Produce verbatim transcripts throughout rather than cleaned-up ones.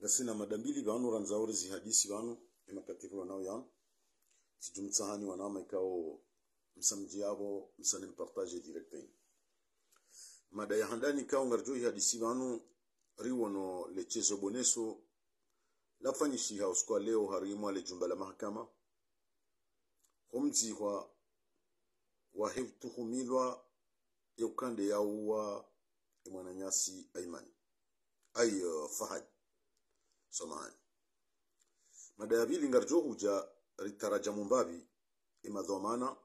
Ngasina mada mbili pvanu randzao rizihadisi pvanu, ye makati rilo nao yanu. Tsidjumtsahani wanama ikao msamdji yapvo, msani mpartage direct. Mada ya handani ikao ngaridjo ihadisi pvanu, riwono le tsezo boneso lafanyishiha usiku wa leo harimwa le djumba la mahakama. Ho mdzihwa wahe utuhumilwa ye ukaya nde yauwa ye mwananyasi Aiman. Ai, eh, Fahad. Samahani. Mada ya pvili ngaridjo hudja ritarajamu mbapvi ye madhwamana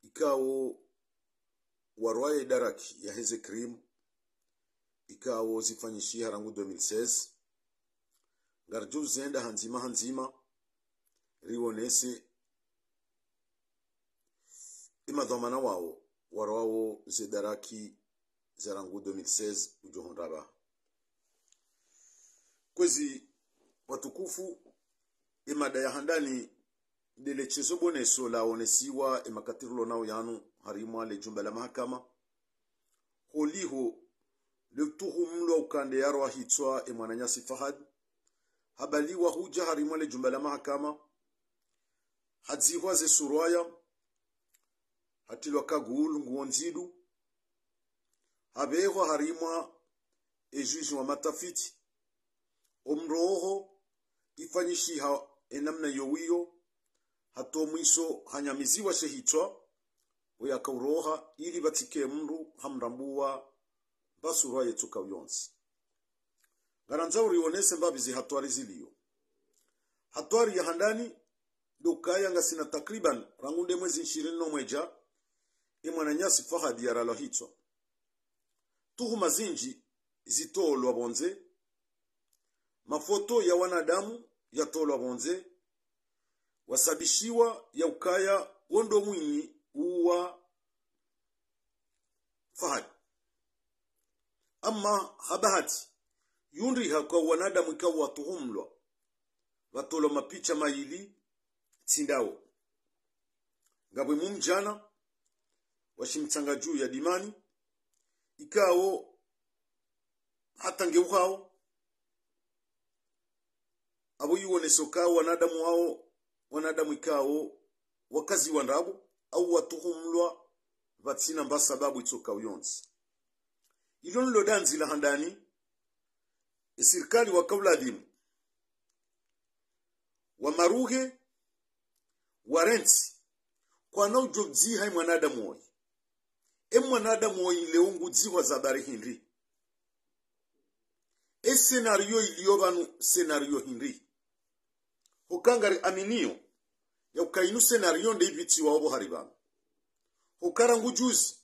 ikao warwaye daraki yaheze crime ikao zifanyishiha rangu deux mille seize. Ngaridjo zenda handzima handzima, riwonese ye madhwamana wao warwawo ze daraki za rangu deux mille seize udjo hondra pvaha. Kwezi watukufu, ye mada ya handani nde le tsezo boneso laonesiwa ye makati rilo nao yanu harimwa le djumba la mahakama. Holiho le utuhumlwa ukaya nde yarwa hitswa ye mwananyasi Fahad, habaliwa hudja harimwa le djumba la mahakama, hadzihwa ze surwaya, hatilwa kagulu nguo ndzidu, hapvehwa harimwa ye juge wa matafiti. Omroho ifanyishiha ye namna iyo wiyo, hata omwiso hanyamiziwa she hitswa, oya kauroha ili pvatsike mndru hamrambuwa mba surwa yetsoka uyontsi. Ngarandzao riwonese mbapvi ze hatwari ziliyo. Hatwari ya handani ndo ukaya ngasina takriban rangu nde mwezi nshirini no mwedja ye mwananyasi Fahad yaralwa hitswa. Tuhuma zindji zitolwa pvondze, mafoto ya wanadamu yatolwa pvondze, wasabishiwa ya ukaya wo ndo mwinyi uwa Fahad. Ama ha bahati, yundri haka wanadamu ikao watuhumlwa, pvatolwa mapicha mayili tsi ndawo. Ngapvo mumdjana wa shimtsanga dju ya Dimani, ikao hata nge uhao, apvo iwoneso ka wanadamu wao, wanadamu ikao wakaziwa ndrabo, au watuhumlwa pvatsina mba sababu itsoka uyontsi. Ilo nilo dandzi la handani, ye sirikali waka uladhimu wamaruhe, warentsi, kwana udjo dziha ye mwanadamu woyi. Ye mwanadamu woyi leo ngudzihwa za habari hindri? Ye scénario iliyo pvanu scénario hindri? Hoka ngari aminiyo ya ukaya inu scénario nde ipvitsiwa opvo hari pvanu. Hoka rangu juzi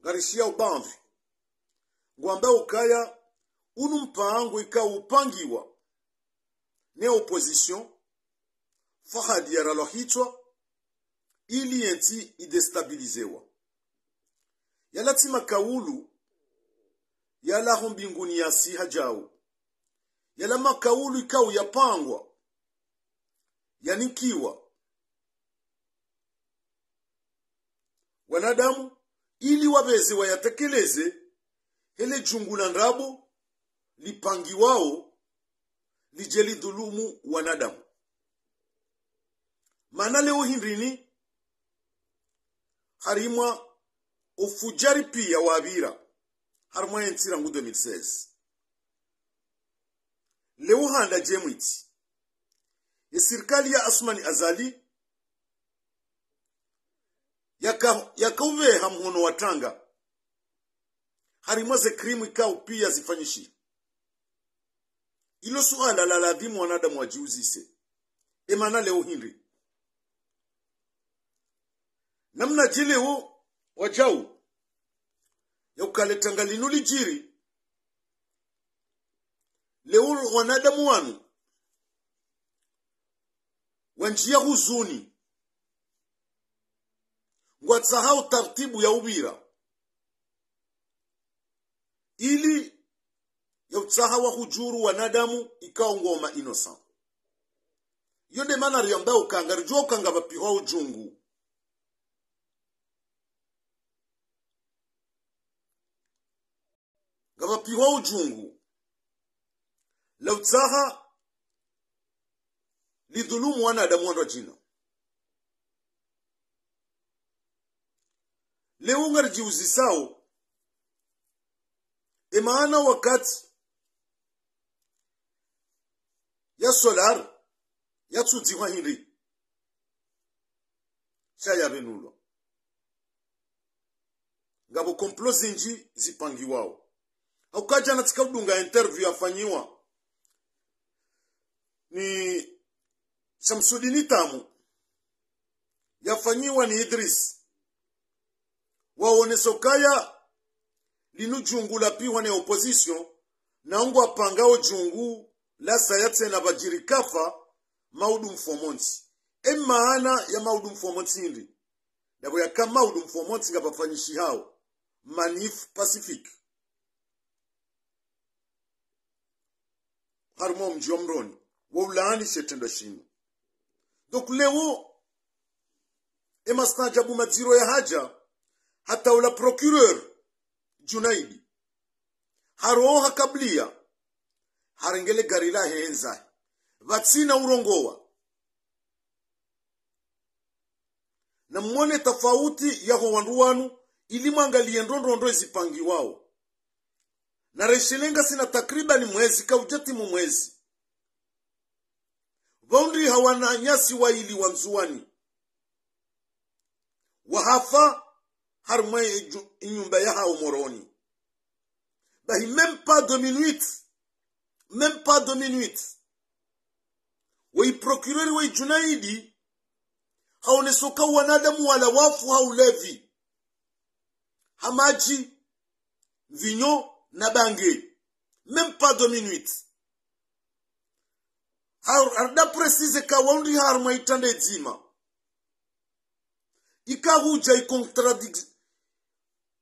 ngarishiya ubamvi ngwamba ukaya unu mpango ikao upangiwa ne opposition, Fahad yaralwa hitswa ili yentsi idéstabilizewa. Yala tsi makaulu yalawa ho mbinguni yasiha djau. Yala makaulu ikao yapangwa, yanikiwa wanadamu ili wapveze wayatekeleze, he le djungu la ndrabo lipangiwao lidje lidhulumu wanadamu. Mana leo hindrini? Harimwa ufudjari piya wapvira harimwa yentsi rangu deux mille seize. Leo handa dje mwitsi? Ye sirikali ya Assoumani Azali yaka, yaka upveha mhono wa tanga harimwa ze crime ikao piya zifanyishiha. Ilo suala la ladhimu wanadamu wadjiuzise. Ye mana leo hindri? Namna dje leo wadjau ya ukaya le tanga linu lidjiri, leo wanadamu wanu wandjiya huzuni, ngwatsahao taratibu ya upvira ili ya utsaha wahudjuru wanadamu ikao ngwao ma innocent. Iyo nde mana riyambao ukaya ngaridjuwa ukaya ngapvapvihwa udjungu. Ngapvapvihwa udjungu. la utsaha lidhulumu wanadamu wandru wadjina. Leo ngaridjiuzisao, e maana wakati ya Solar yatsudzihwa hindri, sha yapvenulwa. Ngapvo complot zindji zipangiwao. Hauka djana tsika udunga interview yafanyiwa ni Shamsudini Tamu, yafanyiwa ni Idris, waonesa ukaya linu djungu lapvihwa ne opposition, na ngwapangao djungu lasaya tsena pvadjiri kafa Maudu Mfomontsi. E maana ya Maudu Mfomontsi hindri? Ndapvo yaka Maudu Mfomontsi ngapvafanyishihao manif pacifique harumwa omdji wa Moroni, wa ulaani she shitrendwa shinu. Donc leo, e mastaajabu madziro yahadja, hata ola procureur Djunaidi, haroha kabliya, harenge le gari lahe hendza, pvatsina urongowa. Na mwone tafauti yaho wandru wanu, ili mwangaliye ndrondrondro ezipangiwao. Na reshelenga sina takribani mwezi, kaudjatimu mwezi, pvahundriha wananyasi waili wa Ndzuwani wahafa harumwa edju-, inyumba yahao Moroni. Bahi, même pas deux minutes, même pas deux minutes, woyi procureur woyi Djunaidi haonesa uka wanadamu wala wafu ha ulevi, ha madji, mvinyo na bange. Même pas deux minutes. Har-, harda préciser ka wandru harumwa itrande dzima. Ika hudja i contradic-,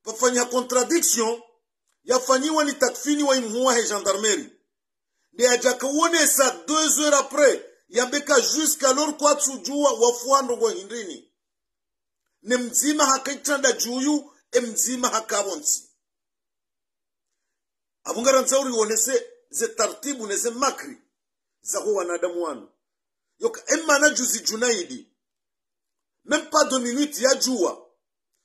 pvafanyiha contradiction, yafanyiwa ni takfini wa imhuwa he gendarmerie. Nde yadja kauonesa deux heures après, yambe ka jusqu'alors kwatsudjuwa wafu ha ndrongo hindrini. Ne mdzima haka itranda djuyu, e mdzima haka pvontsi. Apvo ngarandzao riwonese ze tartibu neze makri zaho wanadamu wanu. Yoka e maana juzi Djunaidi, même pas deux minutes, yadjuwa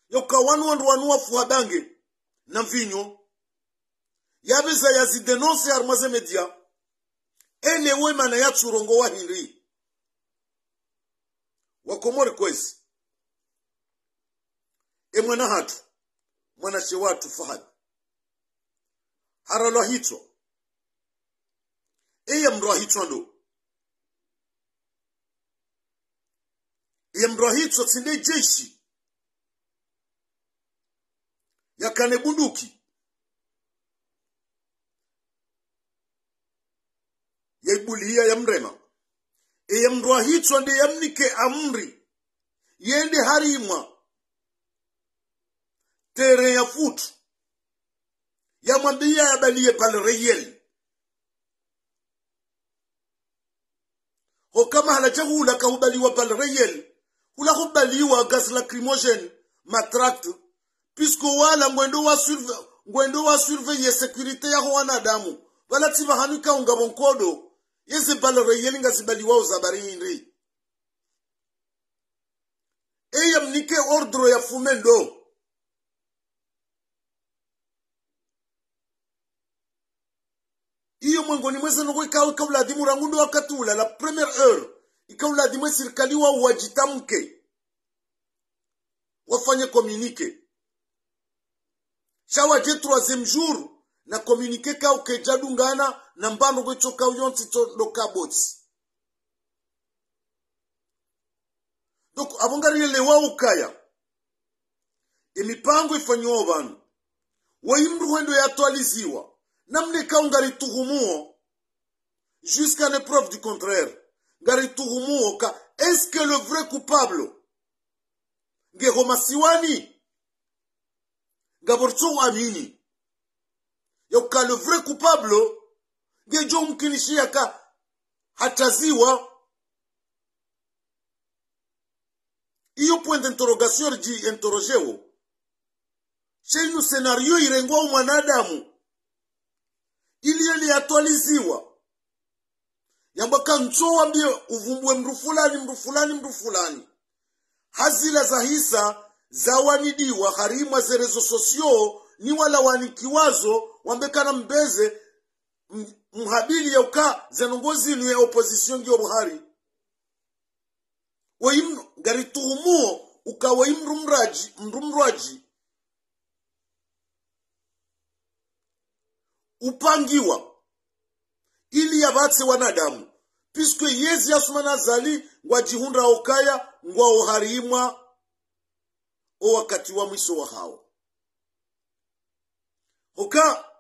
yoka wanu wandru wanu wafu ha bange na mvinyo. Yapveza yazi dénoncer harumwa ze média. E leo e maana yatsurongowa hindri? Wakomori kwezi. E mwana hatru, mwanashe watru Fahad, haralwa hitswa. E yamrwa hitswa ndo? E yamrwa hitswa tsi nde jeshi yakane bunduki yaibuliya yamrema? E yamrwa hitswa nde yamnike amri yende harimwa terrain ya foot, yamwambiya yabaliye balle réelle. Hoka mahala dja hula kahubaliwa balle réelle, hula hubaliwa gaz lacrymogène, matraque, puisque wala ngwendo wa surve-, ngwendo wa surveiller sécurité yaho wanadamu. Pvala tsi pvahanu ikao ngapvo nkodo, yeze balle réelle ngazibaliwao za bari hindri? E yamnike ordre yafume ndo? Iyo mwengoni mweze ndrongo ikao ikauladhimu rangu ndo wakati ula, la première heure, ikauladhimu e sirikali wao wadjitamke, wafanye communiqué. Sha wadje troisième jour na communiqué kao kedjadungana na mbandrongo itso kao yontsi tso ndo kabotsi. Donc, apvo ngarielewao ukaya e mipango ifanyiwao pvanu, woyi mndru hwendo yatwaliziwa, namna ikao ngarituhumuo, jusqu'à ne preuve du contraire, ngarituhumuo ka est-ce que le vrai coupable nge ho masiwani? Ngapvo ritso uamini yauka le vrai coupable ngedjo umkinishiha ka hatraziwa. Iyo point d'interrogation ridji interrogeo. Sha inu scénario irengwa o mwanadamu, ili yende yatwaliziwa, Yamba ka ntso wambiye uvumbue mndru fulani, mndru fulani, mndru fulani. Hazila zahisa zawanidiwa harimwa ze réseaux sociaux, ni wala wanikiwazo, wambe kana mbeze, m-, mhabili ya uka ze ndrongoo zinu ye opposition ngiyo buhari. Woyi mndru, ngarituhumuo, uka woyi mndru mradji, mndru mradji. Upangiwa, ili yapvatse wanadamu. Puisque yezi Assoumani Azali ngwadjihundra okaya ngwao harimwa o wakati wa mwiso wahao. Hoka,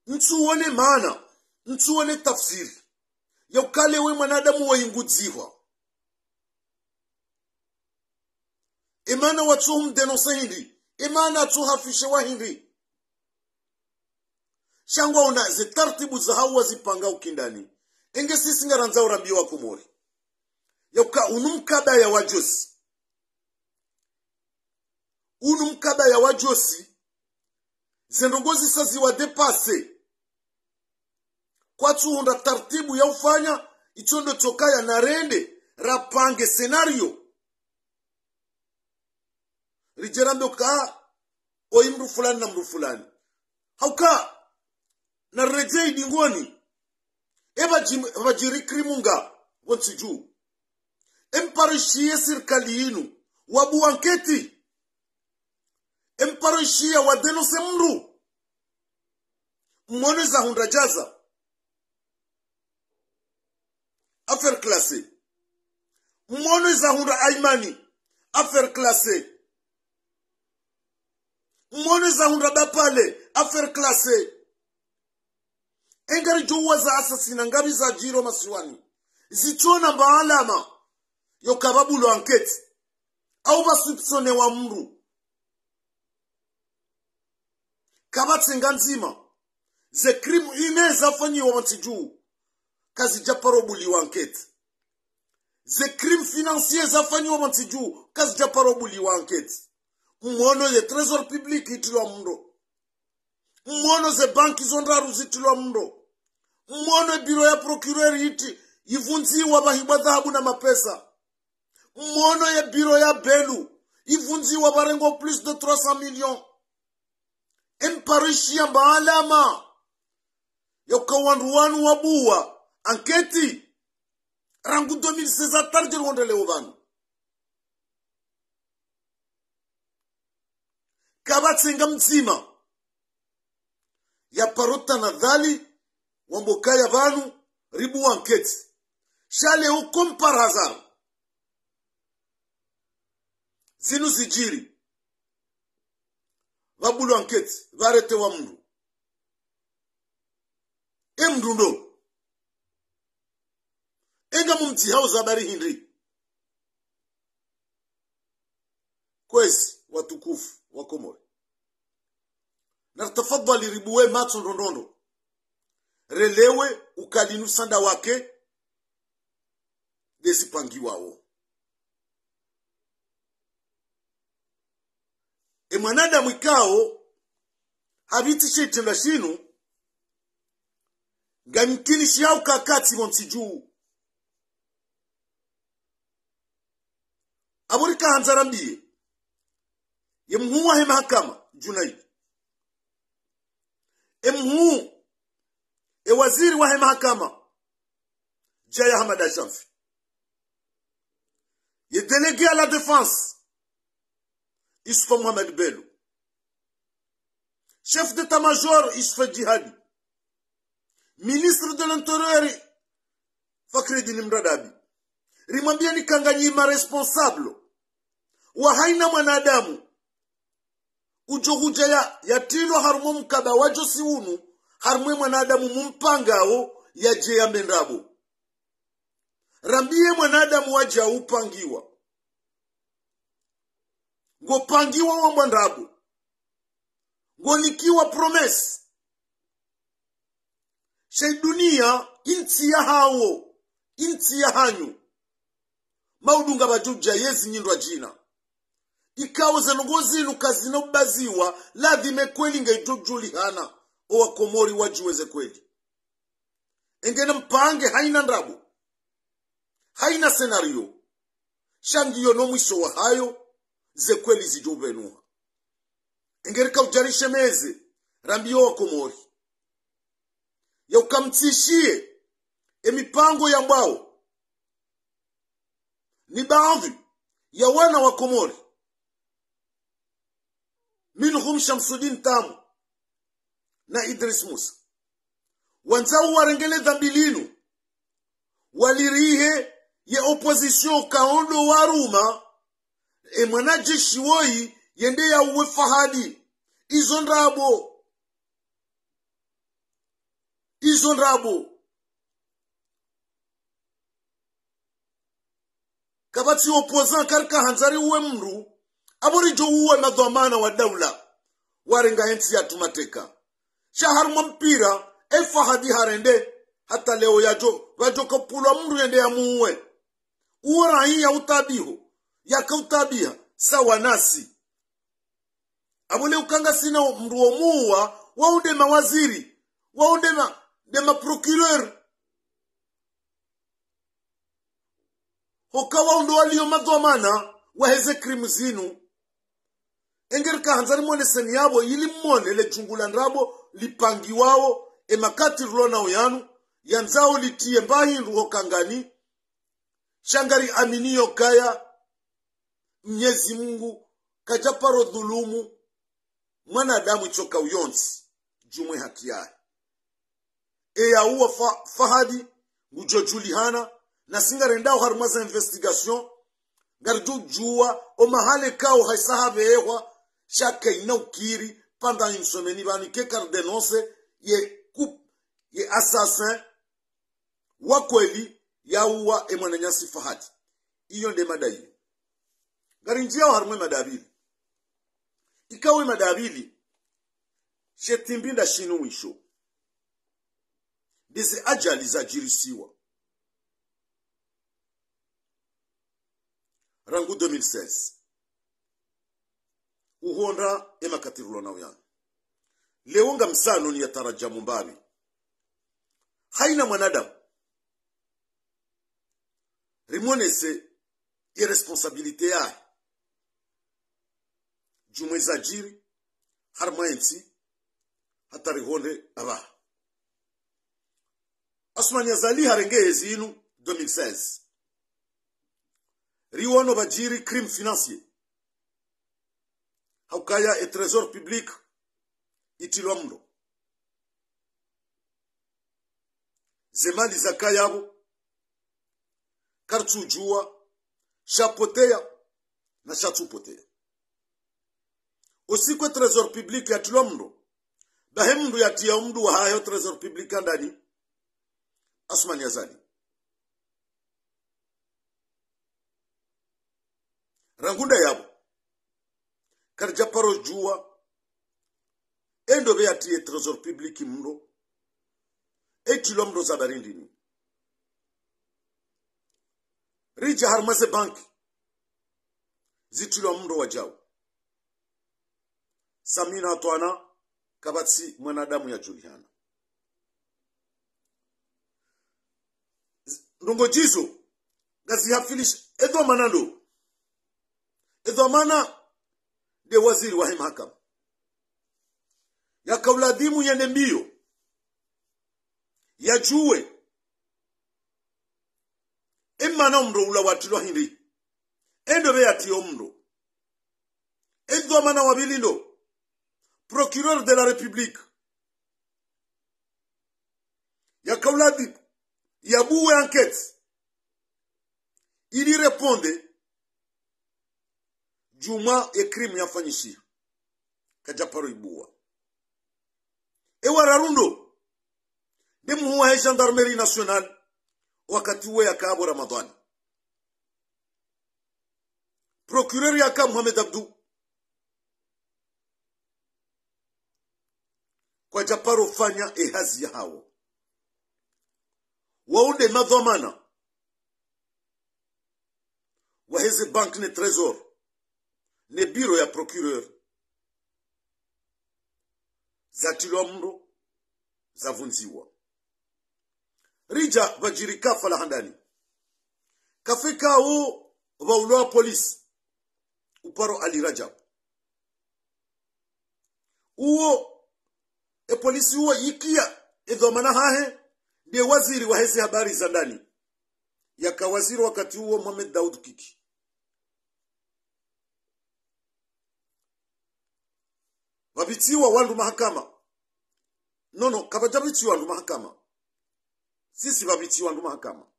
ntsuwone maana, ntsuwone tafsiri ya ukale we mwanadamu woyingudzihwa. Emana watso humdénoncer hindri, emana atso hafishe wa hindri. Sha ngwaona ze tartibu zahao wazipanga ukindani. Enge sisi ngarandzao urambiye wa Komori ya uka unu mkabaya wa djosi. Unu mkabaya wa djosi, ze ndrongoo zisa ziwa dépasser. Kwatsuhundra tartibu ya ufanya, itso ndo tsokaya narende, rapange scénario. Ridje rambe uka, oyi mndru fulani na mndru fulani. Hauka, naredjei dingoni. Epvadji-, epvadjiri crime nga, pvontsi dju. Emparishiye sirikali yinu, wabuwa enquête. Emparishiya wadénoncer mndru. Mwono zahundra Djaza. Affaire classée. Mwono zahundra Aymane. Affaire classée. Mwono zahundra Bapale. Affaire classée. Engaridjo uwaza assassinat ngapvi zadjiri o masiwani. Zitsona mba alama yo kapvabulwa enquête. Au pva soupçonné wa mndru. Kapvatsenga ndzima. Ze crimes humains zafanyiwa pvontsi dju, kazidja paro buliwa enquête. Ze crimes financiers zafanyiwa pvontsi dju, kazidja paro buliwa enquête. Mwono ye trésor public yitilwa mndro. Mwono ze banki zo ndraru zitilwa mndro. Mwono ye bureau ya procureur yiti, yivundziwa pvahibwa dhahabu na mapesa. Mwono ye bureau ya Belou, yivundziwa pvarengwa plus de trois cents millions. Emparishiya mba alama ya uka wandru wanu wabuwa enquête. Rangu deux mille seize hata ridje rihondre leo pvanu. Kapvatsenga mdzima ya paro tanadhali wambe ukaya pvanu ribuwa enquête. Sha leo, comme par hasard, zinu zidjiri. Pvabulwa enquête, pvaretewa mndru. E mndru ndo. Enga mumdzihao za habari hindri? Kwezi, watukufu wa Komori, naritafadhali ribuwe matso ndrondrondro. Relewe uka linu sanda wake, ndezipangiwawo. E mwanadamu ikao hapvirishe itrendwa shinu, ngamkinishiha uka katsi pvontsi dju. Apvo rika handza rambiye, ye mhuu wahe mahakama, Djunaid. E mhuu, e waziri wahe mahakama, Djaya Hamada Chanfi. Ye délégué à la défense, Youssouf Mohamed Bello. Chef d'état-major, Youssouf Djihadi. Ministre de l'Intérieur, Fakridine Mradabi. Rimwambiyeni uka nganyi ma responsable wa haina mwanadamu udjo hudja ya, yatrilwa harumwa mkaba wa djosi unu, harumwa mwanadamu mumpangao yadje yambe ndrabo. Rambiye mwanadamu wadja upangiwa. Ngopangiwa wambwa ndrabo. Ngonikiwa promesse. Sha iduniya, intsi yahawo, intsi yahanyu. Maudunga pvadjodja yezi nyindrwa djina. Ikao ze ndrongoo zinu kazina ubaziwa, ladhima kweli ngayidjodjulihana, o Wakomori wadjuwe ze kweli. Engena mpange haina ndrabo, haina scénario. Sha ngiyo no mwiso wahayo, ze kweli zidjo upvenuha. Engeri kaudjarishemeze, rambiyo wa Komori, ya uka mtsishiye emipango yambwawo ni baadhwi ya wana wa Komori, minhum Shamsudin Tamu na Idris Musa, wandzao warenge le dhambi linu, walirihe ye opposition kaondo waruma e mwanajeshi woyi yende yauwe Fahadi. Izo ndrabo. Izo ndrabo. Kapvatsi opposant karika handza riuwe mndru, apvo ridjo uwe madhwamana wa daula, warenga entsi yatru mateka. Sha harumwa mpira, e Fahadi harende, hata leo yadjo, pvadjo kapvulwa mndru yende yamuuwe. Uwo raia utabiho, yaka utabiha, sawa nasi. Apvo leo uka ngasina mndru wo muuwa, wao nde mawaziri, wao nde ma, nde ma procureur. Hoka wao ndo waliyo madhwamana waheze crime zinu. Engeri kahandza rimoneseni yapvo, ili mmone le djungu la ndrabo lipangiwao, e makati rilo nao yanu, yandzao litiye mba hindru ho kangani, sha ngari aminiyo kaya Mnyezi Mungu kadja paro dhulumu mwanadamu itsoka uyontsi, djumwe haki yahe. E yauwa Fa, Fahadi, ngudjo djulihana, nasi ngarendao harumwa za investigation, ngaridjo djuwa o mahala kao haisa hapvehwa, sha kaina ukiri, pendant une semaine pvanu ike kari dénoncer ye coup, ye assassin wa kweli yauwa e mwananyasi Fahadi. Iyo nde mada iyo. Ngarindjiyao harumwa e mada ya pvili. Ikao e mada ya pvili, she timbi nda shinu mwisho. Ndeze ajali zadjirisiwa rangu deux mille seize. Uhondra e makati rilo nao yanu. Leo ngamsano ni ya tarajamu mbapvi. Haina mwanadamu. Rimonese ye responsabilité yahe. Djumwe zadjiri, harumwa entsi, hata rihondre apvaha. Assoumani Azali harenge ezi inu deux mille seize. Riwono pvadjiri crime financier. Haukaya e trésor public itrilwa mndro. Ze mali zakaya pvo, karitsudjuwa, sha poteya, na sha tsupoteya. Osiku e trésor public yatrilwa mndro, bahi mndru yatiya o mndru wahahe o trésor public handani, Assoumani Azali. Rangu nda yapvo, karidja paro djuwa, e ndopvi yatiye trésor public mndro, e itrilwa mndro za barindini. Ridja harumwa ze banki, zitrilwa mndro wadjau. Samina Atwana, kapvatsi mwanadamu yadjulihana. Ndrongoo djizo, ngazihafilisha, e dhwamana ndo. E dhwamana nde waziri wahe mahakama. Yaka uladhimu yende mbiyo, yadjuwe e mana o mndro ula watrilwa hindri, e ndopvi yatiya o mndro. E dhwamana wa pvili ndo procureur de la République. Yaka uladhimu yabuwe enquête ili répondre djumwa ye crime yafanyishiha. Kadja paro ibuwa. E wa raru ndo nde muhuu wahe gendarmerie nationale, wakati uwo yaka apvo Ramadhwani. Procureur yaka Mohamed Abdou. Kwadja paro fanya e hazi yahawo. Wao nde madhwamana waheze banki ne trésor, ne bureau ya procureur. Zatrilwa mndro, zavundziwa. Ridja pvadjiri kafa la handani. Kafa ikao pvaulwa polisi, uparo Ali Radjab. Uwo, e polisi uwo yikia, e dhwamana hahe nde waziri waheze habari za ndani. Yaka waziri wakati uwo Mohamed Daoud Kiki. Pvapvitsiwa wandru mahakama. Non, non, kapvadjapvitsiwa wandru mahakama. Sisi pvapvitsiwa wandru mahakama.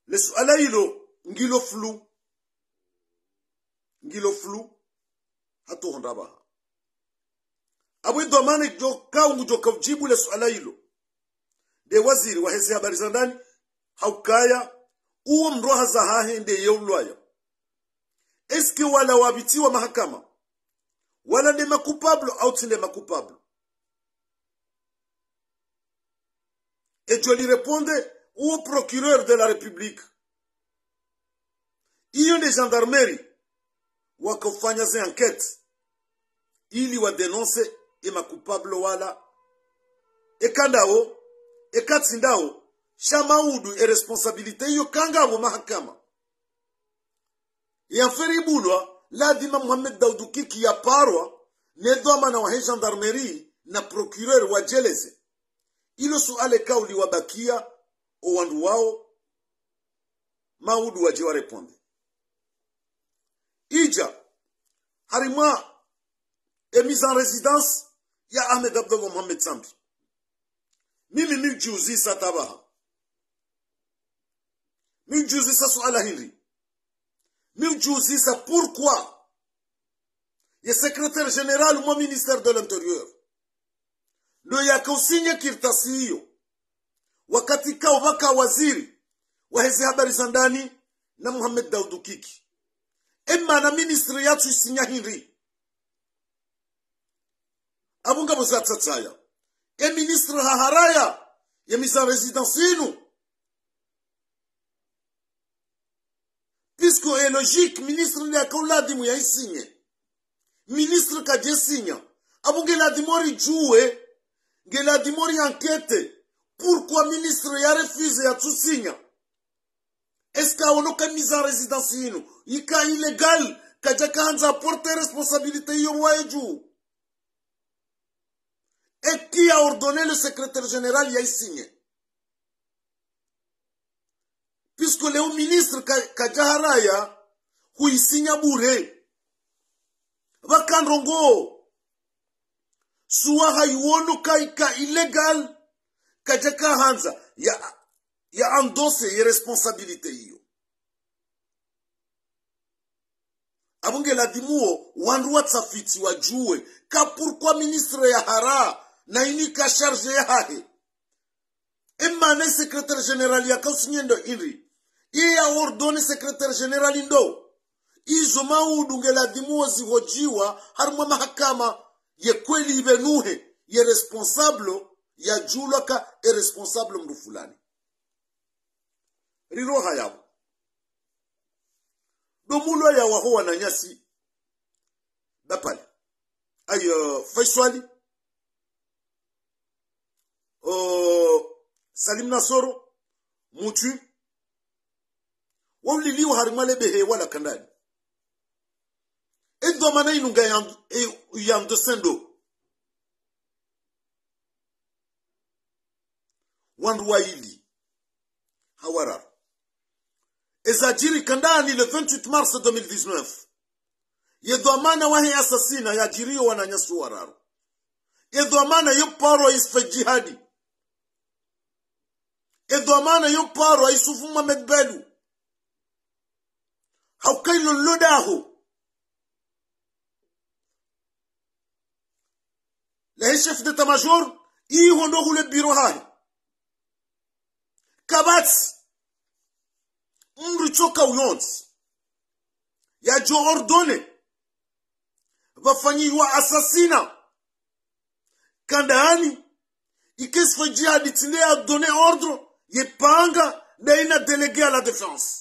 Le suala ilo ngilo flou. Ngilo flou. Hata hondra pvaha. Apvo e dhwamana djo ka ngudjo ka udjibu le suala ilo nde waziri waheze habari za ndani, haukaya uwo mndru wahaza hahe nde yeulwaya. Est-ce que wala wapvitsiwa mahakama, wala nde ma coupable au tsi nde ma coupable? Edjo li répondre uwo procureur de la République. Iyo nde gendarmerie waka ufanya ze enquête ili wa dénoncer e ma coupable wala. Eka ndawo, eka tsi ndawo, sha maudu e responsabilité iyo ka ngapvo mahakama. Ye affaire ibulwa, ladhima Mohamed Daoud Kiki yaparwa ne dhwamana wahe gendarmerie na procureur wadjeleze. Ilo suala eka uliwabakia o wandru wao, maudu wadje wa répondre. Idja, harimwa e mise en résidence ya Ahmed Abdallah Mohamed Sambi. Mimi mi udjiuzisa tabaha. Mi udjiuzisa suala hindri. Mi udjiuzisa pourquoi ye secrétaire général mwa ministère de l'Intérieur ndo yaka usinya kartasi iyo, wakati kao pvaka waziri waheze habari za ndani na Mohamed Daoud Kiki. E mana ministre yatsu isinya hindri? Apvo ngapvo za tsatsaya. E ministre haharaya ye mise en résidence inu. Puisque e logique, ministre nde yaka uladhimu ya isinye. Ministre kadje sinya. Apvo nge ladhimu ridjuwe, nge ladhimu ri enquête. Pourquoi ministre ya refuse yatsu sinya? Est-ce que awono ka mise en résidence inu ika illégale, kadjaka handza porter responsabilité iyo pvwaye dju? Et qui a ordonné le secrétaire général ya isinye? Puisque leo ministre ka, kadja haraya huisinya bure. Pvaka ndrongo. Suwa hayiwono ka ika illégale, kadjaka handza ya, ya endosser ye responsabilité iyo. Apvo nge ladhimu wo wandru watsafiti wadjuwe ka pourquoi ministre yahara na ini ka charge yahahe. E mana e secrétaire général yaka usinye ndo hindri? Iye ya ordonné secrétaire général ndo? Izo maudu nge ladhimu wo zihodjiwa harimwa mahakama, ye kweli ipvenuhe ye responsable yadjulwa ka e responsable mndru fulani. Riroha yapvo. Ndo mulwaya waho wananyasi Bapali. Ayi, euh, Faiswali. Euh, Salim Nasoro. Mutu. Wauliliwa harimwa le behe wala kandani. E dhwamana inu nga ya, e, ya ndo sendo. Wandru wayili hau wararu. Eza djiri kandani le vingt-huit mars deux mille dix-neuf. Ye dhwamana wahe assassinat yadjiriyo wananyasi wararu. Ye dhwamana yo parwa Isfa Djihadi. Ye dhwamana yo parwa Issoufou Mohamed Belou. Hauka ilo lo daho lahe chef d'état-major, iho ndo hule bureau hahe. Kapvatsi mndru tsoka uyontsi yadjo ordonné pvafanyiwa assassinat kandani, ike Isfa Djihadi tsi nde ya donné ordre, ye panga, nda ina délégué à la défense.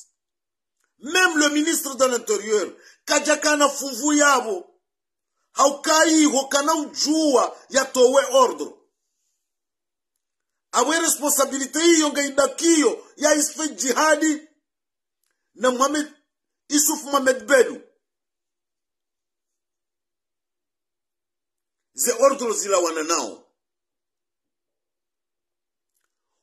Même le ministre de l'Intérieur kadjakana funvu yapvo. Hauka iho kana udjuwa yatowe ordre. Apvo ye responsabilité iyo ngaibakiyo ya Isfe Djihadi na Mohamed, Issouf Mohamed Belou. Ze ordre zilawana nao.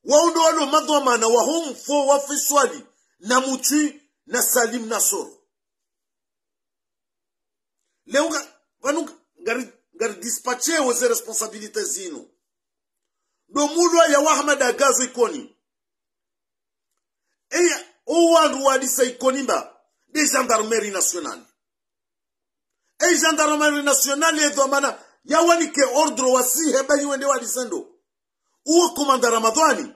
Wao ndo walo madhwamana waho mfo wa Faiswali na Mutwi na Salim Nasoro. Leo nga, pvanu nga, ngari, ngari dispatchewo ze responsabilité zinu. Ndo mulwaya wa Ahmada Gazo Ikoni. Eya, o wandru wadisa Ikoni mba, nde gendarmerie nationale. E gendarmerie nationale ye dhwamana yawanike ordre wasihe bahi wende wadise ndo uwo commandant Ramadhwani.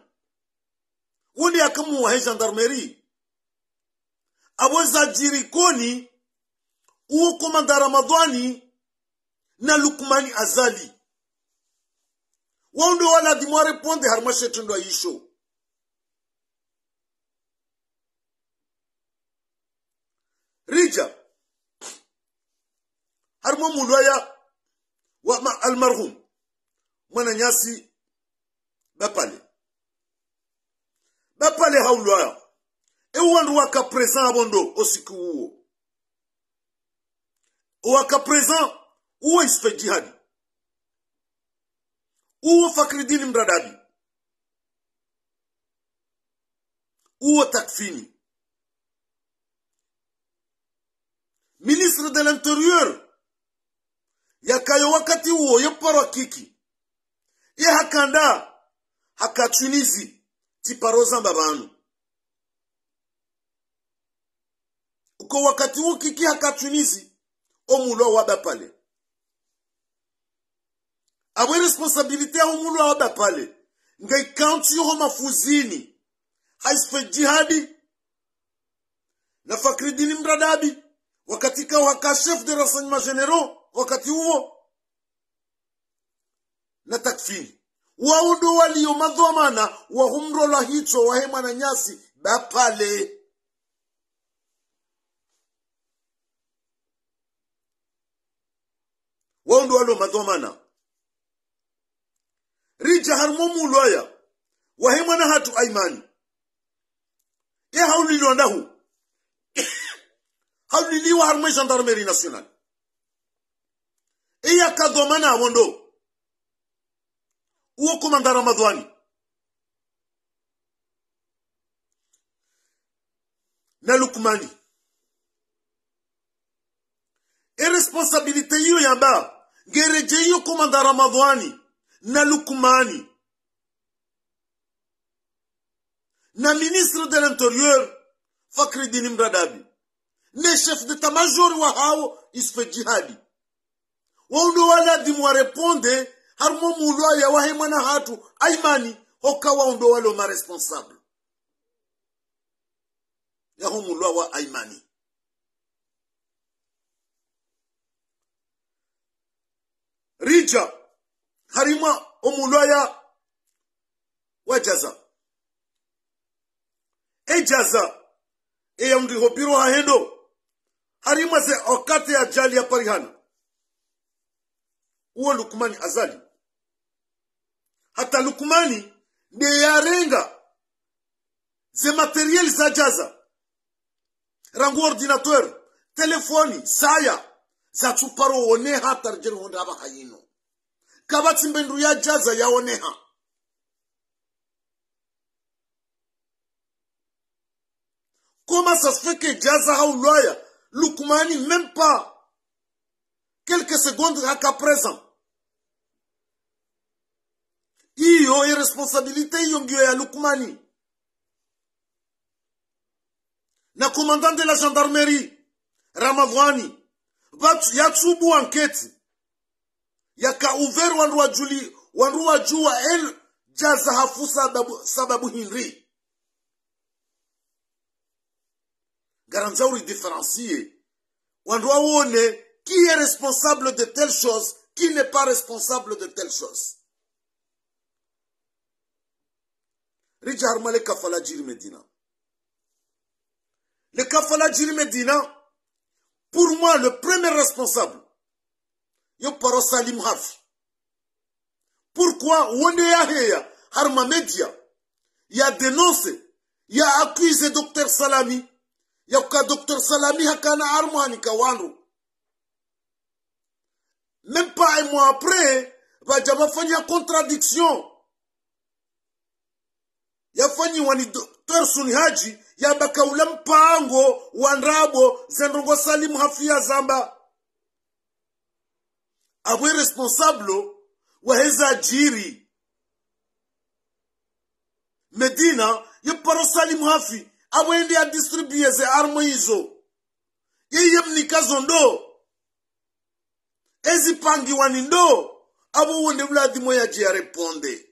Wo nde yakamuwa he gendarmerie. Apvo zadjiri Ikoni, uwo commandant Ramadhwani na Lukmani Azali. Wao ndo waladhimu wa répondre harimwa she trendwa isho. Ridja harimwa mulwaya wa ma-, almarhum mwananyasi Bapale. Bapale haulwaya. E wandru waka présent apvo ndo o usiku uwo. Waka présent, uwo Isfe Djihadi, uwo Fakridini Mradabi, uwo Takfini. Ministre de l'Intérieur yakayo wakati uwo ye paro Kiki. Ye hakanda haka Tunisie, tsi paro zamba pvanu. Uko wakati wo Kiki haka Tunisie, o mulwa wa Bapale. Apvo e responsabilité ya o mulwa wa Bapale ngaikantsi yoho mafuzini ha Isfe Djihadi na Fakridini Mradabi, wakati kao haka chef de renseignement généraux wakati uwo, na Takfini. Wao ndo waliyo madhwamana waho mrolwa hitswa wahe mwananyasi Bapale. Wao ndo waliyo madhwamana. Ridja harimwa mulwaya wahe mwana hatru Aimani. Ye haulilwa ndahu? Hauliliwa harimwa e gendarmerie nationale. Eya ka dhwamana apvo ndo uwo commandant Ramadhwani na Lukmani. E responsabilité iyo yamba ngeredjeyi yo commandant Ramadhwani na Lukmani na ministre de l'Intérieur Fakridini Mradabi, ne chef d'état-major wahawo Isfe Djihadi. Wao ndo waladhimu wa répondre harimwa mulwaya wahe mwana hatru Aimani, hoka wao ndo walo ma responsable yaho mulwa wa Aimani. Ridja harimwa o mulwaya wa Djaza. E Djaza, eya mndru ho biro hahe ndo, harimwa ze wakati ya ajali ya parihana, uwo Lukmani Azali. Hata Lukmani nde yarenga ze matériel za Djaza, rangu ordinateur, telefoni, saya, zatsu paro oneha hata ridjeri honda apvaha yinu. Kapvatsi mbe ndru ya Djaza yaoneha. Comment ça se fait que Djaza haulwaya, Lukmani, même pas quelques secondes haka présent? Iyo, e responsabilité iyo ngiyo ya Lukmani. Na commandant de la gendarmerie, Ramadhwani, pvatsu, yatsubu enquête, yaka ouvert wandru wajuli, wandru wajuwa el Djaza hafu sababu, sababu hindri. Ngarandzao uri différencier. Wandru waone qui est responsable de telle chose, qui n'est pas responsable de telle chose. Ridja harumwa le kafa la djiri Medina. Le kafa la djiri Medina, pour moi, le premier responsable, yo paro Salim Harfi. Pourquoi? Wo nde yaheya harumwa média, ya dénoncer, ya accuser Docteur Salami, ya uka Docteur Salami hakana arme hanika wandru. Même pas un mois après, pvadja pvafanya contradiction yafanyiwa ni Docteur Suni Hadji, yamba ka ula mpango wa ndrabo ze ndrongoo Salim Hafi yazamba. Apvo ye responsable wahe zadjiri Medina, ye paro Salim Hafi, apvo yende ya distribuer ze arme izo. Ye yamnika zo ndo. Ezi pangiwa ni ndo, apvo wonde ula adhimwe yadje ya répondre.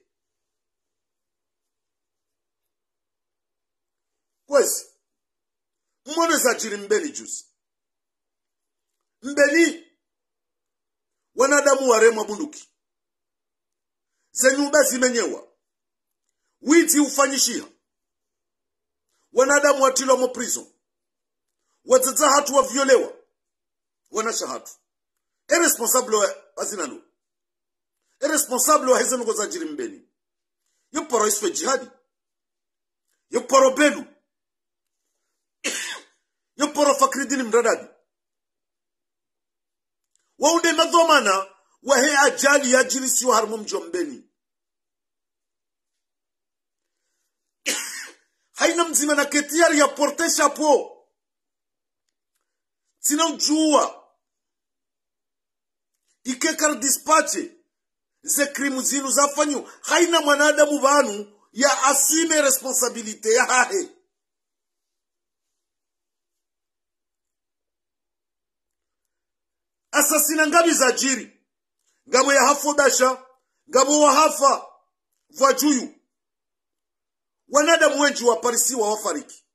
Kwezi, mwono zadjiri Mbeni juzi. Mbeni, wanadamu waremwa bunduki. Ze nyumba zimenyewa. Widzi ufanyishiha. Wanadamu watrilwa mo prison. Wadzadze hatru waviolewa. Wanashe hatru. E responsable wa, wa zina ndo. E responsable wahe ze ndrongoo zadjiri Mbeni. Ye paro Issoufou Djihadi. Ye paro Belou. Ye paro Fakridine Mradabi. Wao nde madhwamana wahe ajali yadjirisiwa harumwa mdji wa Mbeni. Haina mdzima naketi yari ya porter chapeau. Tsina udjuwa ike kari dispatcher ze crime zinu zafanyiwa. Haina mwanadamu pvanu ya assumer responsabilité yahahe. Assassinat ngapvi zadjiri? Ngapvo yahafa Basha, ngapvo wahafa Vwadjuyu. Wanadamu wendji waparisiwa wafariki.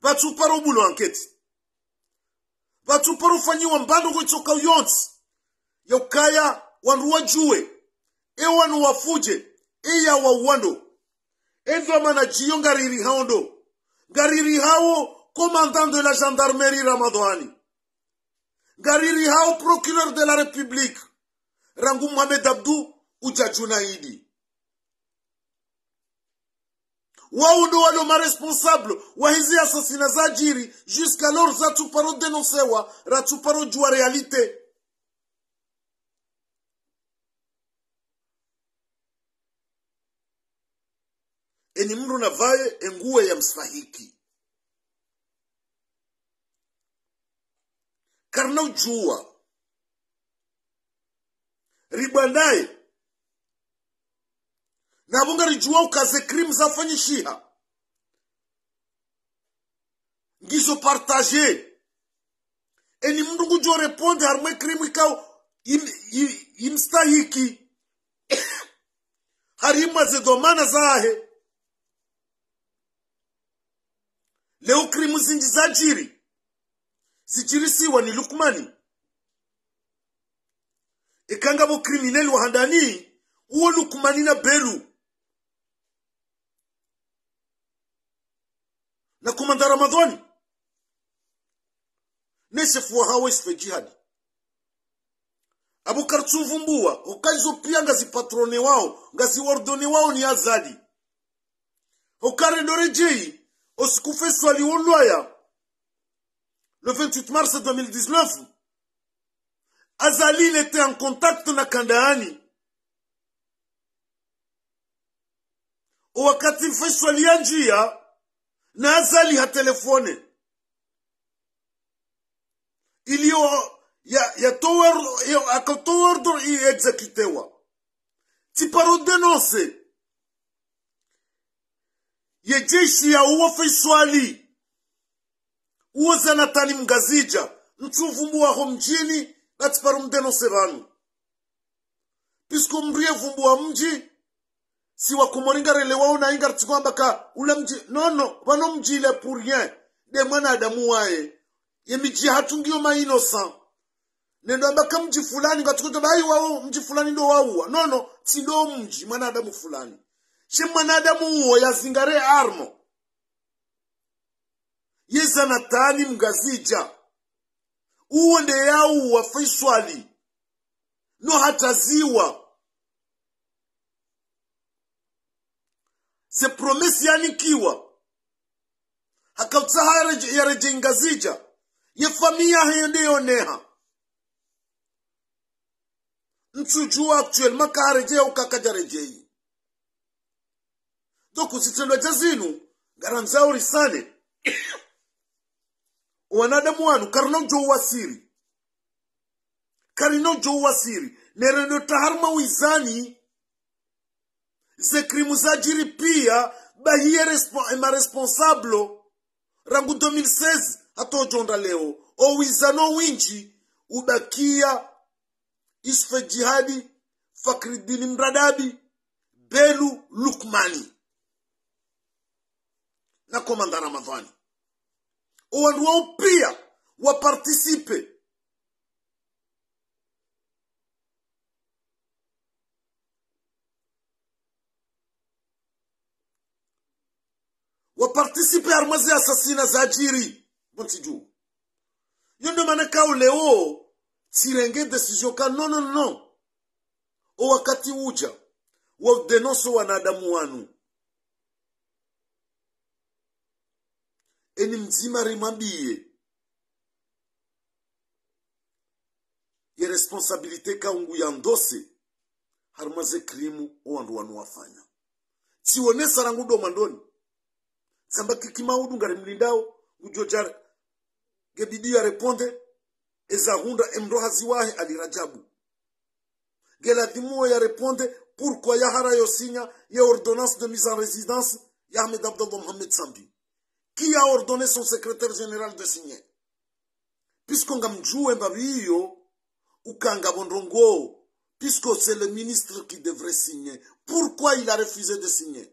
Pvatsu paro bulo enquête. Pvatsu paro fanyiwa mbandrongoo itsoka uyontsi ya ukaya wandru wadjuwe, e wanu wafudje, e ya wauwa ndo. E dhwamana djiyo ngaririhao ndo. Ngaririhao commandant de la gendarmerie Ramadhwani. Ngaririhao procureur de la République, rangu Mohamed Abdou udja Djunaidi. Wao ndo walo ma responsable wahe ze assassinat zadjiri, jusqu'alors zatsu paro dénoncewa, ratsu paro djuwa réalité. Eni mndru napvaye e nguwo yamstahiki. Karina udjuwa. Ribwandaye. Na pvo ngaridjuwa uka ze crime zafanyishiha ngizo partager. Eni mndru ngudjo répondre harumwa e crime ikao im-, i-, imstahiki harimwa ze dhwamana zahe. Leo crime zindji zadjiri, zidjirisiwa ni Lukmani. Eka ngapvo criminel wa handani, uwo Lukmani na Belou. Na commandant Ramadhwani. Ne chef wahawo Issoufou Djihadi. Apvo karitsu vumbuwa, oka izo pia ngazi patronewao, ngazi ordonnewao ni Azali. Oka rendo redjeyi, o usiku Faiswali wo lwaya, le vingt-huit mars deux mille dix-neuf, Azali, il était en contact na Kandahani. O wakati Faiswali yandjiya, na Azali ha téléphoné. Ili yo, ya, ya towa, ya, akatowa ordre i exécutewa. Tsi paro dénoncer ye jeshi ya uwa Faiswali, uwo Zanatani Mngazidja, ntsu vumbuwa ho mdjini, ba tsi paro mdénoncer pvanu. Puisque mndru ye vumbuwa mdji, si Wakomori ngarelewao na inga ritsi kwamba ka ula mdji, non, non, pvanu mdji il est pour rien. Nde mwanadamu waye. Ye midji yahatru ngiyo ma innocent. Nendo amba ka mdji fulani, ngatsuko tamba ayi wao, mdji fulani ndo wauwa. Non, non, tsi ndo mdji, mwanadamu fulani. She mwanadamu uwo yazingare arme. Ye Zanatani Mngazidja. Uwo nde yauwa Faiswali. No hata ziwa. Ze promesses yanikiwa. Haka utsaha yaredje-, yaredjeyi Ngazidja. Ye famille yahe yende yoneha. Ntsudjuwa actuellement ka haredjeyi au ka kadjaredjeyi. Donc, zitrendwa dja zinu, ngarandzao risane. Wanadamu wanu, karina udjo uwasiri. Karina udjo uwasiri. Nerendo taharima wizani, ze crimes zadjiri piya, bahiye respo-, ema responsables, rangu deux mille seize, hata udjo nda leo. O wizani o windji, ubakiya, Yusuf Djihadi, Fakridini Mradabi, Belu Lukmani. Na commandant Ramadhani. O wandru wao piya, wa participer. Wa participer harimwa ze assassinats zadjiri. Bon, tsidju. Yo ndo mana kao leo, tsirenge décision ka non, non, non. O wakati udja, wa udénoncer wanadamu wanu. Eni mdzima rimwambiye. Ye responsabilité ka ngu ya ndosi, harimwa ze crimes o wandru wanu wafanya. Tsiwonesa rangu ndo mwandoni. Tsamba kiki maudu ngari mlindao, ngudjo dja, ngebidi ya répondre, eza hundra emdru hazi wahe Ali Radjabu. Ngeladhimu ya répondre, pourquoi ya hara yo signer ye ordonnance de mise en résidence ya Ahmed Abdallah Mohamed Sambi. Qui a ordonné son secrétaire général de signer ? Puisque ngamdjuwe mbapvi iyo, uka ngapvo ndrongoo, puisque c'est le ministre qui devrait signer. Pourquoi il a refusé de signer ?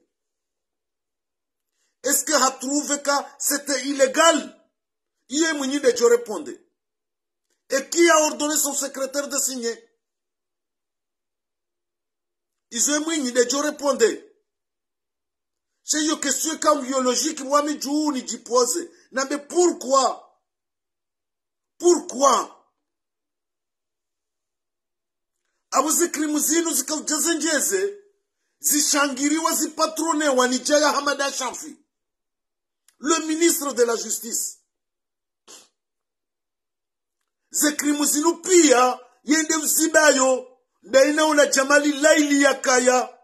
Est-ce que ha trouvé que c'était illégal ? Iye mwinyi ndedjo répondre. Et qui a ordonné son secrétaire de signer ? Izo ye mwinyi ndedjo répondre. C'est une question ka yo logique, mwami djuu nidjiposer. Nambe pourquoi ? Pourquoi ? Apvo ze crimes zinu zika udja zendjeze, zishangiriwa, zipatronewa ni djaya Hamada Shanfi, le ministre de la Justice. Ze crimes zinu piya, yende uzibayo, ndayina ula Djamali Laili yakaya.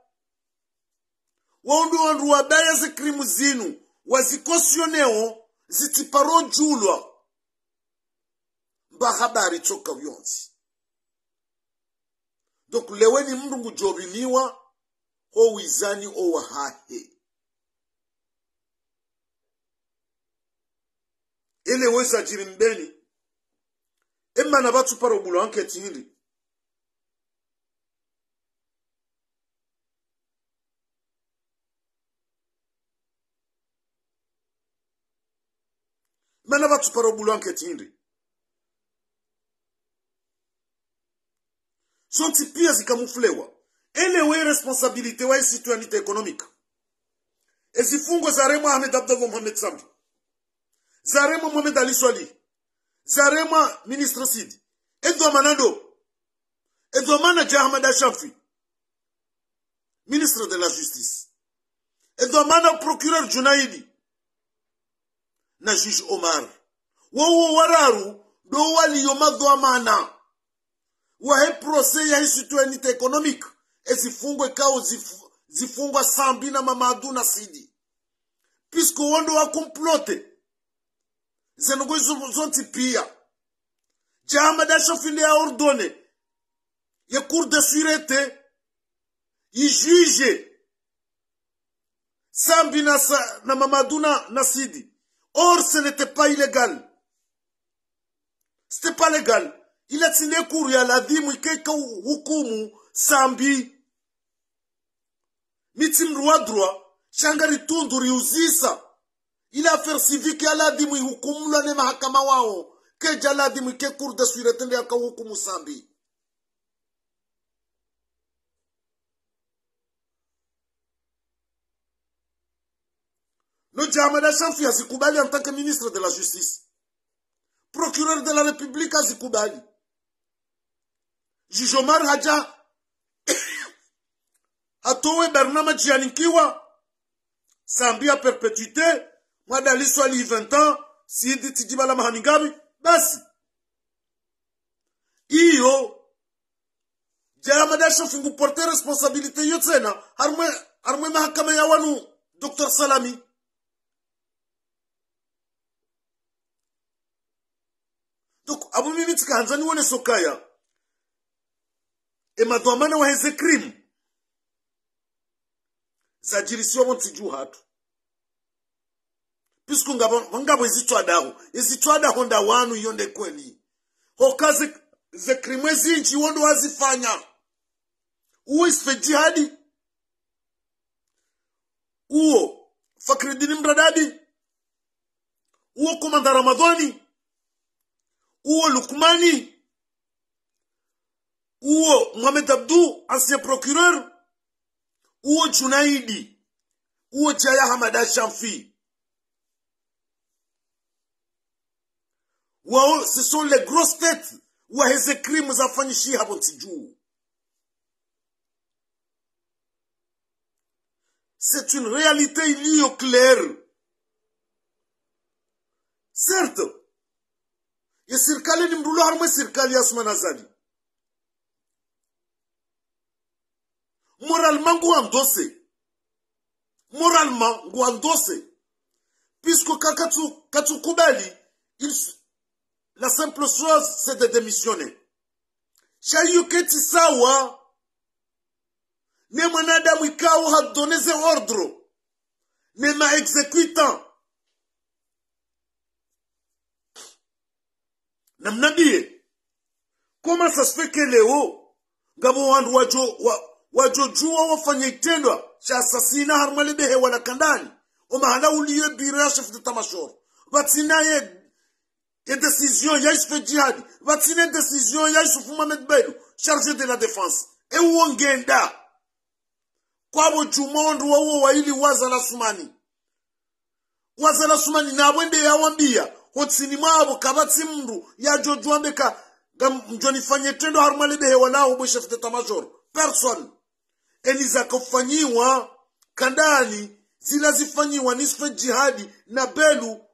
Wao ndo wandru wabaya ze crimes zinu, wazicautionnéo, zitsiparo djulwa. Mba habari tsoka uyontsi. Donc, leweni mndru ngudjo pviniwa, ho wizani o wahahe. Ele weza djiri mbeni. Emana pvatsu paro bulwa enquête hindri. Mana pvatsu paro bulwa enquête hindri. Zontsi piya zika muflewa. Ele we responsabilité wa citoyenneté économique. Ezifungo zaremwa Ahmed Abdallah Mohamed Sambi. Zaremwa Mohamed Ali Soilihi. Zaremwa ministre Sidi. Edhwamana ndo. Edhwamana dja Hamada Shanfi, ministre de la Justice. Edhwamana procureur Djunaidi na juge Omar. Wowo wararu ndo waliyo madhwamana wahe procès yahe citoyenneté économique. Ezifungo ikao zifu-, zifungwa Sambi na Mamadou na Sidi. Puisque wo ndo wa comploté. Zendrongoo izo zontsi piya. Dja Hamada Shanfi nde ya ordonné ye Cour de sûreté yi juge Sambi na Sa-, na Mamadou na, na Sidi. Or, ce n'était pas illégal. C'était pas légal. Ila tsi nde Cour ya ladhimu ike ika hu-, hukumu Sambi. Mi tsi mndru wa droit, sha ngari tundu riuzisa. Ila affaire civique ya ladhimu ihukumulwa ne mahakama wao, kedja ladhimu ike Cour de sûreté nde yaka hukumu Sambi. No dja Hamada Shanfi hazikubali en tant que ministre de la Justice. Procureur de la République hazikubali. Juge Omar hadja hatowe barnamaji yanikiwa. Sambi ya perpétuité, Mwandaliso ali vingt ans, Sidi Tidjibala maha mingapvi, basi. Iyo, Djaya Hamada Shanfi ngu porter responsabilité iyo tsena, harumwa, harumwa mahakama ya wanu, Docteur Salami. Donc, apvo mimi tsika handza niwone sokaya, e madhwamana wahe ze crime zadjirisiwa pvo ntsi dju hatru. Puisque ngapvo, ngapvo ezitswadaho, ezitswadaho nda wanu, iyo nde kweli. Hoka ze, ze crime zindji wo ndo wazifanya. Uwo Isfe Djihadi, uwo Fakridini Mradabi, uwo Komanda Ramadhwani, uwo Lukmani, uwo Mohamed Abdou, ancien procureur, uwo Djunaidi, uwo Djaya Hamada Shanfi. Wao, ce sont les grosses têtes wahe ze crime zafanyishiha pvo ntsi dju. C'est une réalité iliyo claire. Certes, ye sirikali ni mndru ulo harumwa ye sirikali ya Assoumani Azali. Moralement ngu endossé. Moralement ngu endossé. Puisque ka, katsu, katsu kubali, il s-, la simple chose, c'est de démissionner. Sha iyo ketsi sawa ne mwanadamu ikao ha donner ze ordre, ne ma exécutants. Namnambiye, comment ça se fait que leo ngapvo wandru wadjo, wa, wadjo djuwa wafanya itrendwa sha assassinat harumwa le behewa la Kandani, o mahala uliyo e bureau ya chef d'état-major, pvatsina ye, ye décision ya Isfe Djihadi, pvatsina ye décision ya Issoufou Mohamed Belou, chargé de la défense. E uwo ngenda. Kwapvo djumwa wandru wawo waili wa Azali Assoumani. Wa Azali Assoumani napvo ende yawambiya, hontsini mwapvo kapvatsi mndru yadjo djuwa mbe ka, ngam-, mdjo nifanye trendwa harumwa le behewa laho bo chef d'état-major. Personne. Eni zakafanyiwa Kandani, zila zifanyiwa ni Isfe Djihadi na Belou,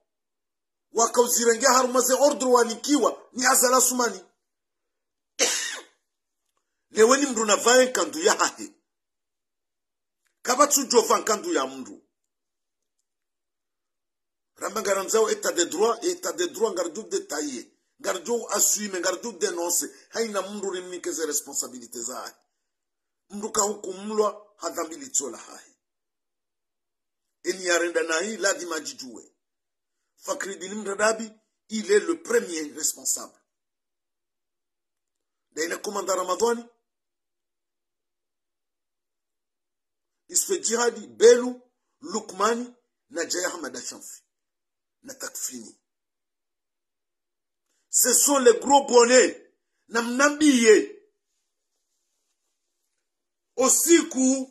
wakauzirenge harumwa ze ordre wanikiwa ni Azali Assoumani. Lewo ni mndru napvaye nkandu yahahe. Kapvatsu djopva nkandu ya mndru. Ramba ngarandzao état de droit, état de droit ngaridjo détailler, ngaridjo assumer, ngaridjo dénoncer. Haina mndru rimnike ze responsabilités zahe. Mndru kahukumulwa ha dhambi litso lahahe. Eni yarenda nayi, lazima adjidjuwe. Fakridini Mradabi, il est le premier responsable. Daina Komanda Ramadhwani, Isfe Djihadi, Belou, Lukmani, na Djaya Hamada Shanfi, na Takfini. Ce sont les gros bonnets. Namnambiye. O siku,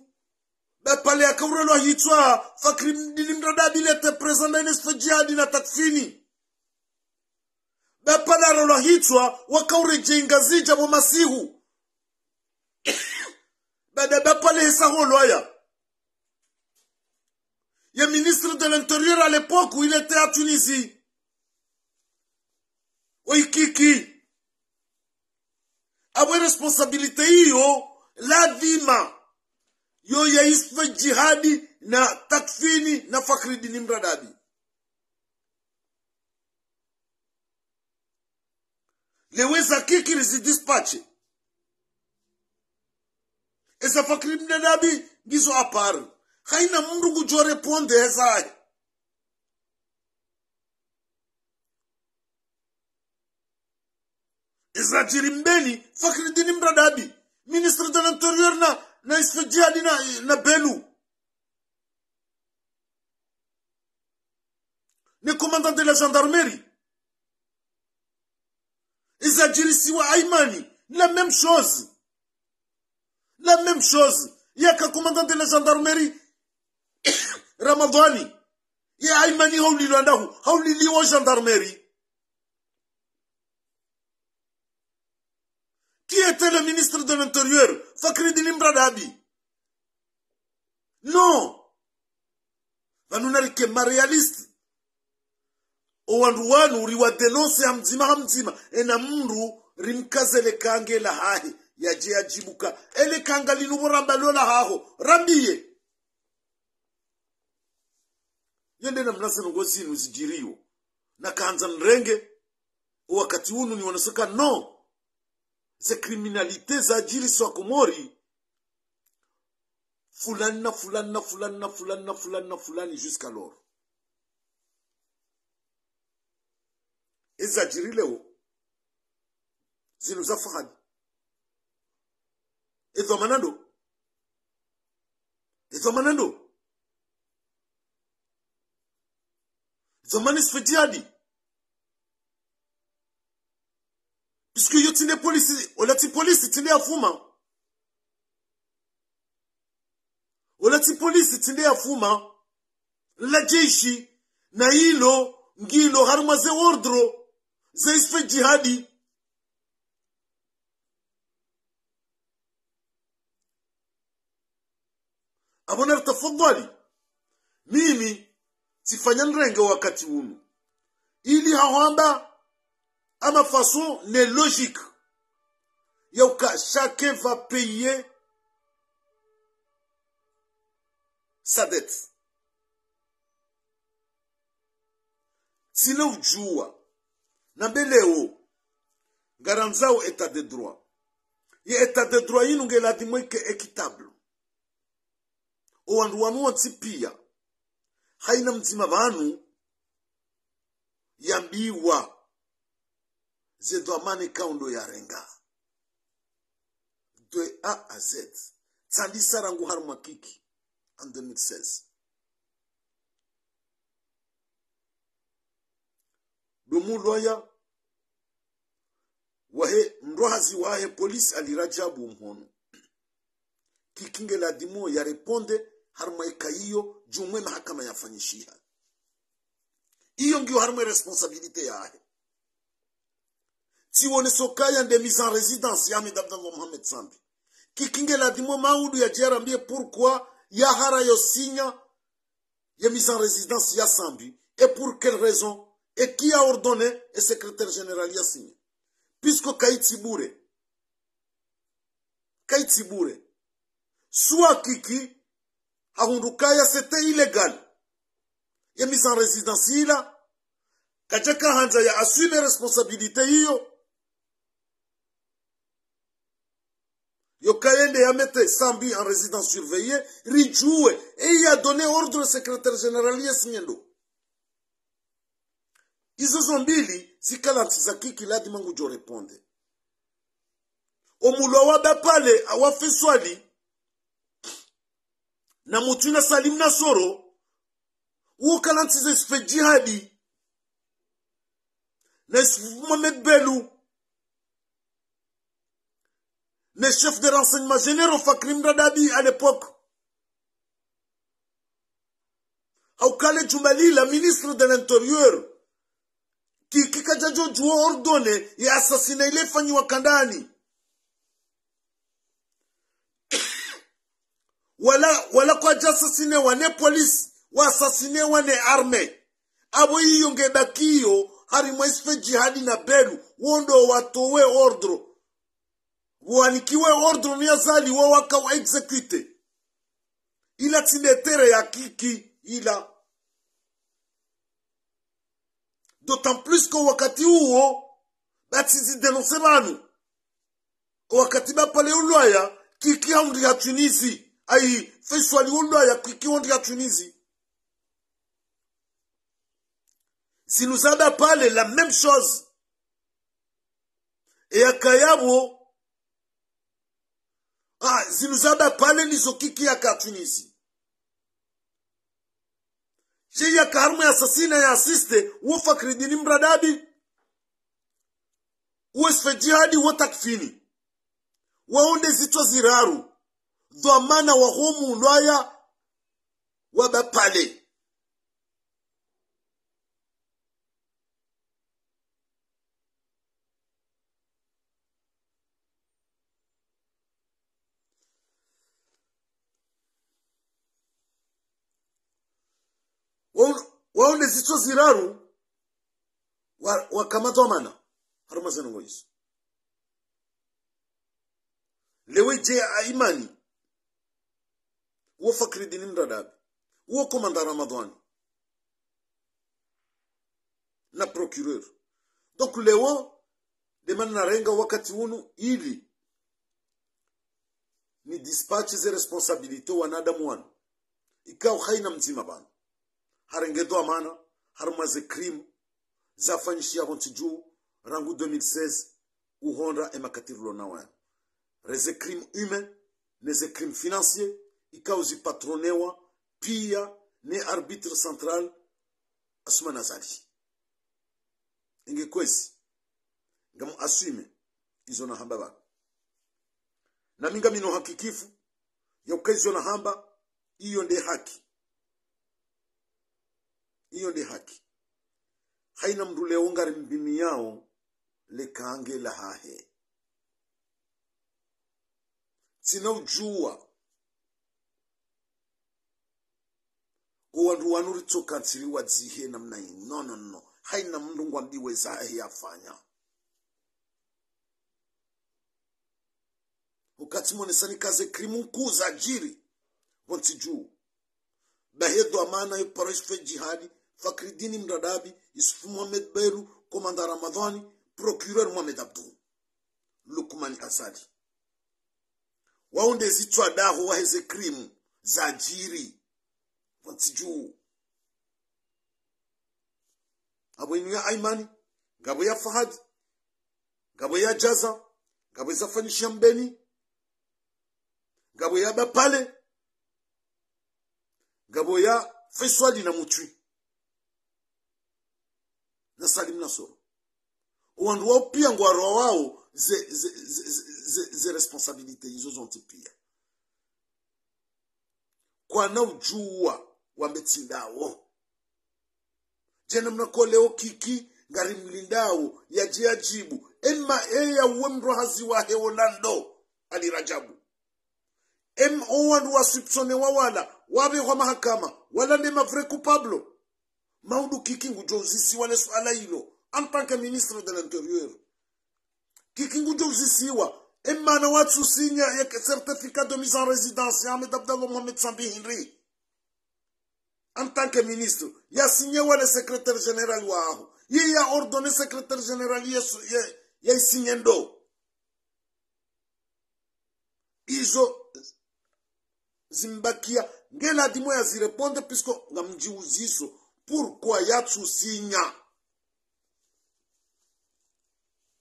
be pvale yakaurelwa hitswa, Fakridini Mradabi il était présent na Isfe Djihadi na Takfini. Be pvale yarelwa hitswa, wakauredjeyi Ngazidja pvo masihu. Baada be pvale hesa holwaya. Ye ministre de l'Intérieur à l'époque, il était à Tunisie. Oyi Kiki. Apvo e responsabilité iyo, lazima yo ya Isfe Djihadi na Takfini na Fakridini Mradabi. Lewo eza Kiki rizi dispatcher. Eza Fakridini Mradabi ngizo à part. Haina mndru ngudjo répondre ezahe. Ezadjiri mbeni, Fakridini Mradabi, ministre de l'Intérieur na, na Isfe Djihadi na, na Belou. Ne commandant de la gendarmerie. Ezadjirisiwa Aymani, la même chose. La même chose. Yaka commandant de la gendarmerie, Ramadhwani. Ye Aymani haulilwa ndahu, hauliliwa gendarmerie. Qui était le ministre de l'Intérieur ? Fakridini Mradabi. Non. Pvanu narike ma réalistes. O wandru wanu riwa dénoncer ha mdzima ha mdzima. Ena mndru rimkaze le kange lahahe, yadje yadjibu ka. Ele kanga linu pvo ramba lo lahaho. Rambiye. Yende na mlaza nongo zinu zidjiriyo. Na kahandza nrenge. O wakati unu niwonese ka non. Ze criminalité zadjiri swa Komori. Fulani na fulani na fulani na fulani na fulani na fulani jusqu'à l'heure. Ezadjiri leo. Zinu za Fahad. Edhwamana ndo. Edhwamana ndo. Edhwamana Isfe Djihadi. Puisque yo tsi nde polisi, ola tsi polisi tsi nde yafuma. Ola tsi polisi tsi nde yafuma. La jeshi, na ilo, ngilo, harumwa ze ordre, ze Isfe Djihadi. Abo na tafadhali. Mimi, tsifanya nrenge wakati unu. Ili hahwamba, ama façon ne logique. Yauka, chacun va payer sa dette. Tsina udjuwa. Na mbeleo. Ngarandzao état de droit. Ye état de droit yinu nge ladhimu ike équitable. O wandru wanu wontsi piya. Haina mdzima pvanu. Yambiwa. Ze dhwamana kaundo yarenga. De A à Z. Tsandisa rangu harumwa Kiki. En deux mille seize. Ndo mulwaya wahe, mdru hazi wahe polisi Ali Radjabu Mhono. Kiki nge ladhimu ya répondre harumwa eka iyo, djumwa mahakama yafanyishiha. Iyo ngiyo harumwa responsabilité yahe. Tsiwoneso kaya nde mise en résidence ya Ahmed Abdallah Mohamed Sambi. Kiki nge ladhimu maudu yadje yarambiye pourquoi yahara yo signer ye mise en résidence ya Sambi, et pour quelle raison, et qui a ordonné e secrétaire général ya signer. Puisque kayitsi bure. Kayitsi bure. Soit Kiki, hahundru kaya c'était illégal. Ye mise en résidence ila, kadjaka handza ya assume responsabilité iyo. Yo kayende ya mettre Sambi en résidence surveillée, ridjuwe, et ya donner ordre au secrétaire général ya signer ndo. Izo zo mbili, zikala ntsi za Kiki ladhimu ngudjo répondre. Omulwa wa Bapale, awa Feswali, na Mutwi na Salim Nasoro, wo kala ntsi ze Isfe Djihadi, na Issoufou Mohamed Belou, ne chef de renseignement généraux Fakri Mradabi à l'époque. Hauka le djumba lila ministre de l'intérieur. Kiki kadjadjo djuwa ordonner ye assassinat ile ifanyiwa kandani. Wala, wala kwadja assassinewa ne polisi, wa assassinewa ne armée. Abo iyo nge bakiyo, harimwa Isfe Djihadi na Belou, wo ndo watowe ordre. Wanikiwe ordre ni Azali, wo waka wa exécuter. Ila tsi nde terrain ya Kiki, ila. D'autant plus que wakati uwo, ba tsi zi dénoncer pvanu. Wakati Bapale ulwaya, Kiki hahundriha Tunisie. Ayi, Feswali ulwaya, Kiki hahundriha Tunisie. Zinu za Bapale, la même chose. E yakaya pvo, ah, zinu za Bapale ndizo Kiki yaka Tunisie. She yaka harumwa ye assassinat ya assister, wo Fakridini Mradabi, wo Isfe Djihadi, wo Takfini. Wawo nde zitswa ziraru, dhwamana waho mulwaya wa Bapale. Wao, wao nde zitswa ziraru wa, waka madhwamana harumwa ze ndrongoo izo. Leo idje Aimani, uwo Fakridini Mradabi, uwo komanda Ramadhwani, na procureur. Donc leo, nde mana narenga wakati unu ili ni dispatch ze responsabilité wanadamu wanu. Ikao haina mdzima pvanu harenge dhwamana harumwa ze crime zafanyishiha pvo ntsi dju rangu deux mille seize uhondra e makati rilo nawo yanu. Re ze crime humain, ne ze crime financier, ikao zipatronewa pia ne arbitre central Assoumani Azali. Inge kwezi, ngamu assume izo nahamba pvanu. Nami ngamina uhakikifu ya uka izo nahamba, iyo nde haki. Iyo nde haki. Haina mndru leo ngarimbimiyao le kange lahahe. Tsina udjuwa o wandru wanu ritsoka ntsiri wadzihe namna inu. No, no, no. Haina mndru ngwambiwe zahahe yafanya. Ukati monesani ka ze crime nkuu zadjiri pvo ntsi dju. Bahi e dhwamana yo paro Issoufou Djihadi, Fakridini Mradabi, Issoufou Mohamed Belou, komanda Ramadhwani, procureur Mohamed Abdou, Lukmani Azali. Wao nde zitswa daho wahe ze crime zadjiri pvo ntsi dju. Apvo inu ya Aimani, ngapvo ya Fahadi, ngapvo ya Djaza, ngapvo zafanyishiha Mbeni, ngapvo ya Bapale, ngapvo ya Faiswali na Mutwi na Salim Nasoro. O wandru wao pia ngwaroha wao ze, ze, ze, ze, ze, ze responsabilité izo zontsi pia. Kwana udjuwa wambe tsi ndawo. Djena mna ko leo Kiki ngarimlindao yadje yadjibu. Ema eya uwe mndru hazi wahe Orlando Ali Radjabu. Em o wandru wa soupçonné wa wala, wapvehwa mahakama, wala nde ma vrai coupable. Maudu Kiki ngudjo uzisiwa le suala ilo, en tant que ministre de l'Intérieur. Kiki ngudjo uzisiwa, emana watsu signer ye certificat de mise en résidence ya Ahmed Abdallah Mohamed Sambi hindri. En tant que ministre, ya signer wa le secrétaire général waho. Ye ya ordonné secrétaire général ye su-, ye, ye signer ndo. Izo zimbakia, nge ladhimu ya zi répondre, puisque ngamdjiuziso, pourquoi yatsu signer?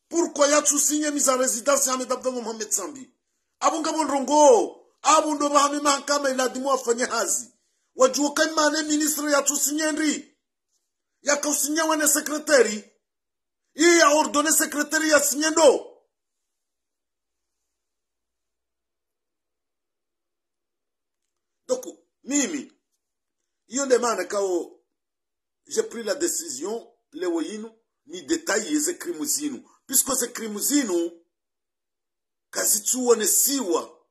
Pourquoi yatsu signer mise en résidence ya Ahmed Abdallah Mohamed Sambi? Apvo ngapvo ndrongoo, apvo ndo pvahanu mahakama iladhimu wafanye hazi. Wadjuwe ka emana ministre yatsu signer ndri? Yaka usigner wa ne secrétaire. Ye ya ordonné secrétaire ya signer ndo. Donc, mimi, iyo nde mana kao, j'ai pris la décision, leo inu, ni détailler ze crime zinu. Puisque ze crime zinu, kazitsu wonesiwa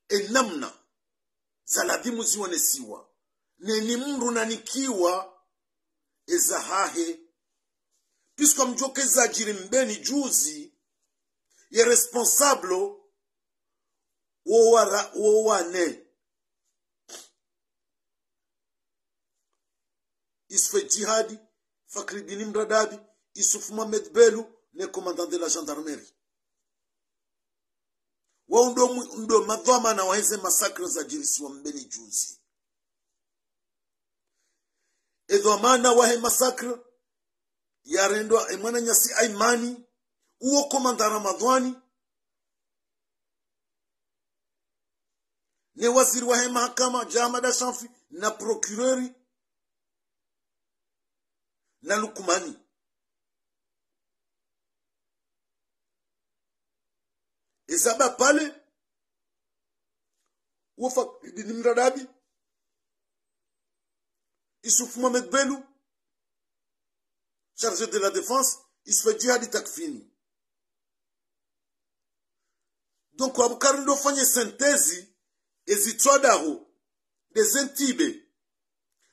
enamna zaladhimu ziwonesiwa, neni mndru nanikiwa ezahahe. Puisque mdjuwe ke zadjiri Mbeni juzi, ye responsable wo wara-, wo wane. Issoufou Djihadi, Fakridine Mradabi, Issoufou Mohamed Belou, ne commandant de la gendarmerie. Wao ndo mwi-, ndo madhwamana wahe ze massacre zadjirisiwa Mbeni juzi. E dhwamana wahe massacre yarendwa e mwananyasi Aimani, uwo commandant Ramadhwani, ne waziri wahe mahakama, Djamada Chanfi, na procureur, na Lukumani. Eza Bapale, uwo Fakridine Mradabi, Issoufou Mohamed Belou, chargé de la défense, Issoufou Djihadi Takfini. Donc, apvo kari ndo fanye synthèse, ezitswa daho, nde ze ntibe.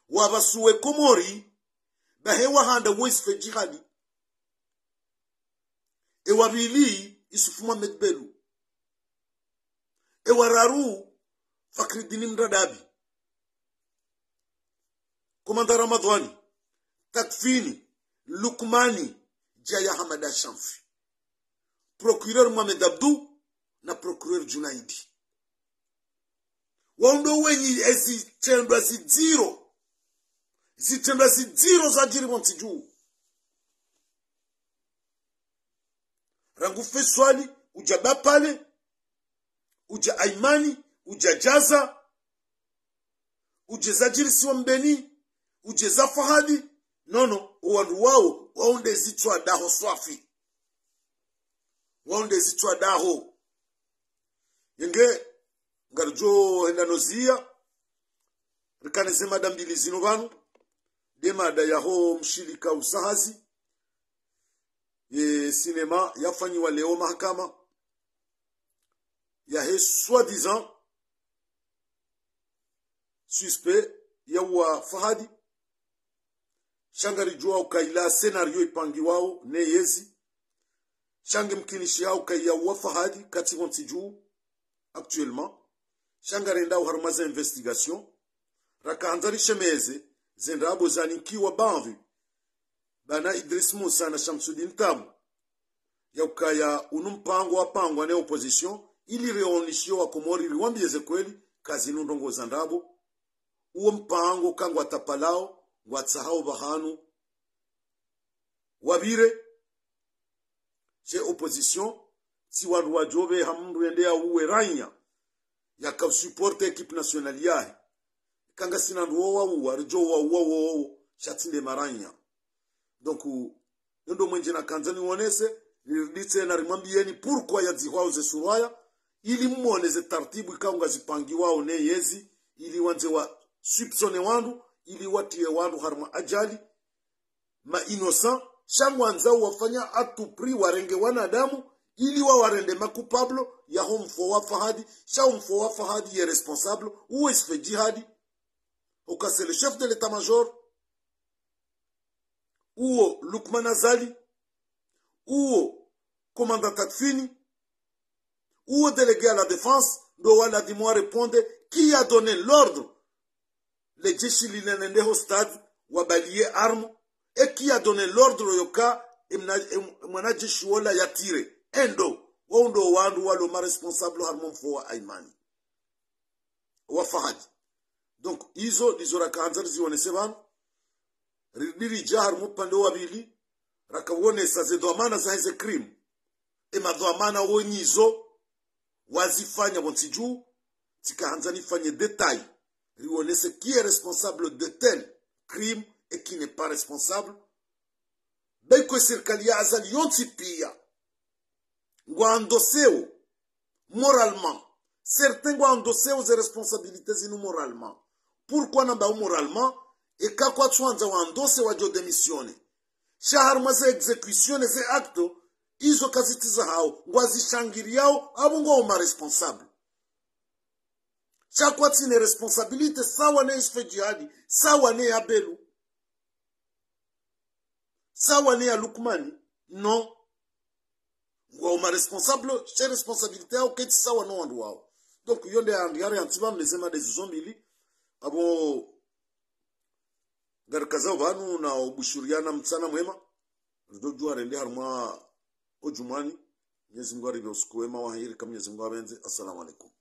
wapvasuwe Komori, bahi wa handa wo Issoufou Djihadi. E wa pvili, Issoufou Mohamed Belou. E wa raru, Fakridine Mradabi. Komanda Ramadhwani, Takfini, Lukmani, Djaya Hamada Shanfi. Procureur Mohamed Abdou na procureur Djunaidi. Wao ndo wenyi ezitrendwa zidziro. Zitrendwa zidziro zadjiri pvontsi dju. Rangu Feswali, udja Bapale, udja Aimani, udja Djaza, udje zadjirisiwa Mbeni, udje za Fahadi. Nono, o wandru wao, wao nde zitswa daho swafi. Wao nde zitswa daho. Yenge, ngaridjo henda no ziya, rikane ze mada mbili zinu pvanu, nde mada yaho mshirika usahazi, ye sinema yafanyiwa leo mahakama, yahe soi-disant suspect ya uwa Fahadi. Sha ngaridjuwa uka ila scénario ipangiwao ne yezi. Sha nge mkinishiha uka ya uwa Fahadi katsi pvontsi dju actuellement. Sha ngarendao harumwa ze investigation. Raka handza rishemeze ze ndrabo zanikiwa baadhwi bana Idriss Moussa na Shamsudine Tabu, ya ukaya unu mpango wapangwa ne opposition, ili rionishiyo wa Komori, riwambiye ze kweli, kazinu ndrongo za ndrabo. Uwo mpango ka ngwatapalao, ngwatsahao pvahanu wapvire. She opposition, tsi wandru wadjo pveha mndru yende ya uwe raiya, yaka usupporte équipe nationale yahe. Ka ngasina ndru wo wa uwa, ridjo wa uwa wowo, sha tsi nde maraiya. Donc, yo ndo mwendje nakandza niwonese, rirudi tsena rimwambiyeni pourquoi yadzihwao ze surwaya, ili mwone ze tartibu ikao ngazipangiwao ne yezi, ili wandze wa soupçonne wandru, ili watiye wandru harumwa ajali, ma innocent, sha ngwandzao wafanya à tout prix warenge wanadamu, ili wawarende ma coupable yaho mfo wa Fahadi, sha o mfo wa Fahadi ye responsable, uwo Issoufou Djihadi, uka c'est le chef de l'état-major, uwo Lukman Azali, uwo commandant Takfini, uwo délégué à la défense, ndo waladhimu wa répondre, qui a donné l'ordre le jeshi lile lende ho stade, wabaliye arme, et qui a donné l'ordre yoka, e mna-, e m-, e mwanajeshi wola yatire. Endo, wao ndo wandru walo ma responsable harumwa mfo wa Aimani, wa Fahadi. Donc, izo ndizo raka handza rizionese pvanu. Ri-, ridja harumwa upande wa pvili, raka wonesa ze dhwamana zaheze crime. E madhwamana wonyizo, wazifanya pvontsi dju, tsika handza nifanye détail. Riwonese qui est responsable de tel crime et qui n'est pas responsable. Be ko sirikali ya Azali yontsi piya ngwa endosseo moralement. Certains ngwa endosseo ze responsabilités zinu moralement. Pourquoi namba moralement? Eka kwatsuandza wa endosse wadjo démissionner. Sha harumwa ze exécution, ze acte, izo kazitsi zahao, ngwazishangiriyao, apvo ngwao ma responsable. Sha kwatsina responsabilité sawa ne Issoufou Djihadi, sawa ne ya Belou, sawa ne ya Lukmani, non. Ngwao ma responsable, she responsabilité yao ketsi sawa no wandru wao. Donc, yo nde yandi hari yantsi pvanu ne ze mada zizo mbili, apvo ngarikazao pvanu na ubushuriyana mtsana mwema, ridjo djuwa rende harumwa o djumwani, Mwenyezi Mungu aripve usiku wema wa heri, ka Mwenyezi Mungu apvendze. Assalamu alaikum.